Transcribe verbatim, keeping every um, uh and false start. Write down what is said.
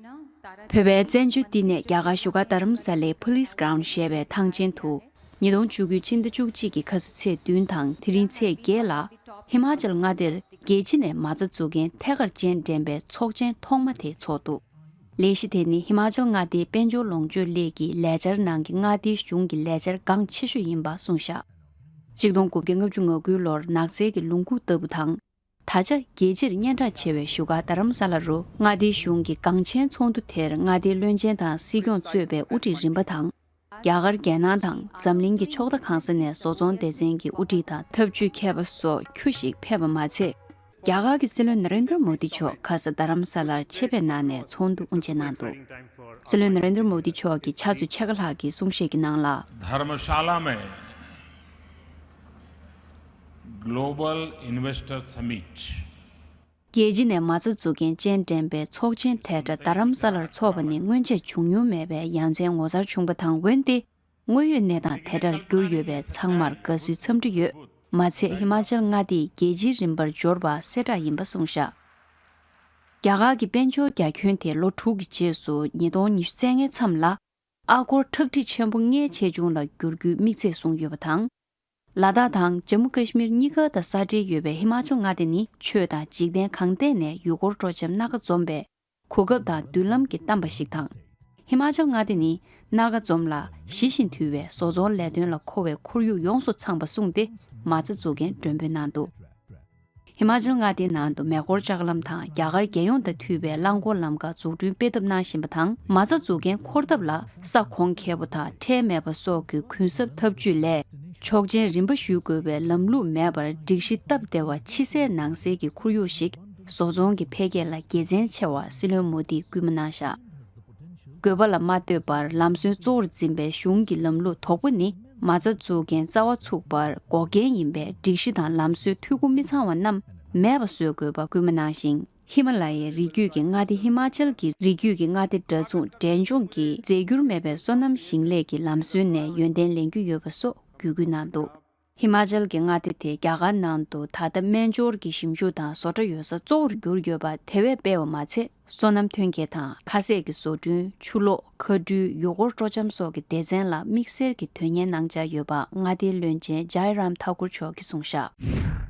བོད་པའི་བཙན་བྱོལ་སྡེ་ནས་རྒྱ་གར་བཞུགས་སྒར་རྡ་རམ་ས་ལའི་Police Ground ཞེས་པའི་ཐང་ཆེན་དུ། ཉིས་སྟོང་བཅུ་དགུ་ཕྱི་ཟླ་བཅུ་གཅིག་གི་ཁ་སང་ཚེས་བདུན་དང་དེ་རིང་ཚེས་བརྒྱད་ལ། ཧི་མ་ཅལ་མངའ་སྡེར་རྒྱལ་སྤྱི་ནས་མ་རྩ་འཛུགས་མཁན་ཐད་ཀར་སྤྱན་འདྲེན་པའི་ཚོགས་ཆེན་ཐོག་མ་དེ་ཚོགས་འདུག་ལས་གཞི་དེ་ནི་ཧི་མ་ཅལ་མངའ་སྡེའི་དཔལ་འབྱོར་ལོངས་སྤྱོད་སླད་ཀྱི་ལས་འཆར་ནང་གི་མངའ་སྡེའི་གཞུང་གི་ལས་འཆར་འགངས་ཆེ་ཤོས་ཡིན་པ་གསུངས་བཞག་ཆིག་སྟོང་དགུ་བརྒྱ་ལྔ་བཅུ་ང་དགུ་ལོར་ནགས་ཚལ་གྱི་ལུང་ཁུག་ལྟ་བུ་དང་། ད་ཆ་རྒྱལ་སྤྱིར་སྙན་གྲགས་ཆེ་བའི་བཞུགས་སྒར་རྡ་རམ་ས་ལ་རུ་མངའ་སྡེའི་གཞུང་གི་འགངས་ཆེན་ཚོགས་འདུ་དེར་མངའ་སྡེའི་བློན་ཆེན་དང་སྲིད་སྐྱོང་གཙོས་པའི་དབུ་ཁྲིད་རིམ་པ་དང་། རྒྱ་གར་རྒྱལ་ནང་དང་འཛམ་གླིང་གི་ཕྱོགས་མཐའ་གང་ས་ནས་བཟོ་ཚོང་སྡེ་ཚན་གྱི་དབུ་ཁྲིད་དང་འཐབ་ཇུས་མཁས་པ་སོགས་ཁྱུ་ཞིག་ཕེབས་པ་མ་ཚད། རྒྱ་གར་གྱི་སྲིད་བློན་ན་རེན་དྲ་མོ་དི་མཆོག་ཁ་ས་རྡ་རམ་ས་ལར་ཆེད་ཕེབས་གནང་ནས་ཚོགས་འདུ་དབུ་འབྱེད་གནང་འདུག་སྲིད་བློན་ན་རེན་དྲ་མོ་དི་མཆོག་གིས་ཕྱག་ཚོད་ཕྱེད་ཀ་ལྷག་གི་གསུང་བཤད་ཀྱི་ནང་ལ། धर्मशाला में global investor summit རྒྱལ་སྤྱི་ནས་མ་རྩ་འཛུགས་མཁན་སྤྱན་འདྲེན་པའི་ཚོགས་ཆེན་དེ་འདྲ་རྡ་རམ་ས་ལར་འཚོགས་པ་ནི་སྔོན་ཆད་བྱུང་མྱོང་མེད་པའི་ཡ་མཚན་ངོ་མཚར་བྱུང་པ་དང་། འོན་ཏེ་དངོས་ཡོད་གནས་སྟངས་དེ་འདྲར་གྱུར་ཡོད་པས་ཚང་མར་དགའ་བསུའི་འཚམས་འདྲི་ཡོད། མ་ཚད་ཧི་མ་ཅལ་མངའ་སྡེས་རྒྱལ་སྤྱིའི་རིམ་པར་འབྱོར་བ་གསལ་བསྒྲགས་ཡིན་པ་གསུངས་བཞག་རྒྱ་གར་གྱི་དཔལ་འབྱོར་རྒྱ་ཁྱོན་དེ་ལོ་དྲུག་གི་རྗེས་སུ་ཉིས་སྟོང་ཉི་ཤུ་རྩ་ལྔའི་མཚམས་ལ། ཨ་སྒོར་ཁྲག་ཁྲིག་ཆེན་པོ་ལྔའི་ཆེ་ཆུང་ལ་འགྱུར་རྒྱུའི་དམིགས་ཚད་བཟུང་ཡོད་པ་དང་། ལ་དྭགས་དང་ཇམ་མུ་ཀ་ཤི་མིར་གཉིས་ཀ་དང་ས་འབྲེལ་ཡོད་པའི་ཧི་མ་ཅལ་མངའ་སྡེ་ནི་ཆོས་དང་འཇིག་རྟེན་གང་ཐད་ནས་ཡུལ་སྐོར་སྤྲོ་འཆམ་སྣ་ཁ་འཛོམས་པའི་གོ་སྐབས་དང་མདུན་ལམ་གྱི་གཏམས་པ་ཞིག་དང་། ཧི་མ་ཅལ་མངའ་སྡེ་ནི་སྣ་ཁ་འཛོམས་ལ་ཞི་ཞིང་དུལ་བའི་བཟོ་ཚོང་ལས་དོན་ལ་མཁོ་བའི་ཁོར་ཡུག་ཡོངས་སུ་ཚང་པ་གསུངས་ཏེ་མ་རྩ་འཛུགས་མཁན་མགྲོན་འབོད་གནང་འདུག་ཧི་མ་ཅལ་མངའ་སྡེའི་ནང་དུ་མེ་འཁོར་ལྕགས་ལམ་དང་རྒྱ་གར་རྒྱལ་ཡོངས་དང་མཐུན་པའི་རླངས་འཁོར་ལམ་ཁ་འཛུགས་སྐྲུན་སྤེལ་ཐབས་གནང་བཞིན་པ་དང་། མ་རྩ་འཛུགས་མཁན་འཁོར་ཐབས་ལ་ས་གོང་ཁེ་པོ་དང་ཁྲལ་མེད་པ་སོགས་ཀྱི་གུན་གསབ་ཐབས་ཇུས་ལས་ཆོག་མཆན་རིམ་པ་ཞུ་དགོས་པའི་ལམ་ལུགས་མེད་པར་སྒྲིག་གཞི་སྟབས་བདེ་བ་ཕྱི་གསལ་ནང་གསལ་གྱི་ཁོར་ཡུག་ཞིག་བཟོ་ཚོང་གི་འཕེལ་རྒྱས་ལ་དགེ་མཚན་ཆེ་བ་སྲིད་བློན་མོ་དིས་སྐུལ་མ་གནང་བཞག་དགོས་པ་ལ་མ་ལྟོས་པར་ལམ་སྲོལ་གཙོ་བོར་འཛིན་པའི་གཞུང་གི་ལམ་ལུགས་དོག་པོ་ནི་མ་རྩ་འཛུགས་མཁན་རྩ་བ་ཚུགས་པར་འགོག་རྐྱེན་ཡིན་པས། སྒྲིག་གཞི་དང་ལམ་སྲོལ་འཐུས་སྒོ་མི་ཚང་བ་རྣམས་མེད་པ་བཟོ་དགོས་པ་སྐུལ་མ་གནང་ཞིང་། ཧི་མ་ལ་ཡའི་རི་རྒྱུད་ཀྱི་མངའ་སྡེ་ཧི་མ་ཅལ་གྱི་རི་རྒྱུད་ཀྱི་མངའ་སྡེ་འདྲ་མཚུངས་འབྲས་ལྗོངས་ཀྱི་རྫས་འགྱུར་མེད་པའི་སོ་ནམ་ཞིང་ལས་ཀྱི་ལམ་སྲོལ་ནས་ཡོན་ཏན་ལེན་རྒྱུ་ཡོད་པ་སོགས་བརྒྱུད་སྐུལ་གནང་འདུག་ཧི་མ་ཅལ་གྱི་མངའ་སྡེ་དེ་རྒྱ་གར་ནང་དུ་ད་ལྟ་སྨན་སྦྱོར་གྱི་ཞིབ་འཇུག་དང་བཟོ་གྲྭ་ཡོད་ས་གཙོ་བོར་གྱུར་ཡོད་པ་དེ་བས་སྤེལ་བ་མ་ཚད། སོ་ནམ་ཐོན་སྐྱེད་དང་ཁ་ཟས་ཀྱི་བཟོ་སྐྲུན། ཆུ་གློག་མཁའ་འགྲུལ། ཡུལ་སྐོར་སྤྲོ་འཆམ་སོགས་ཀྱི་སྡེ་ཚན་ལ་དམིགས་བསལ་གྱི་དོན་གཉེར་གནང་འཆར་ཡོད་པ་མངའ་སྡེའི་བློན་ཆེན་ཇའི་རམ་ཐ་ཀུར་མཆོག་གིས་གསུངས་བཞག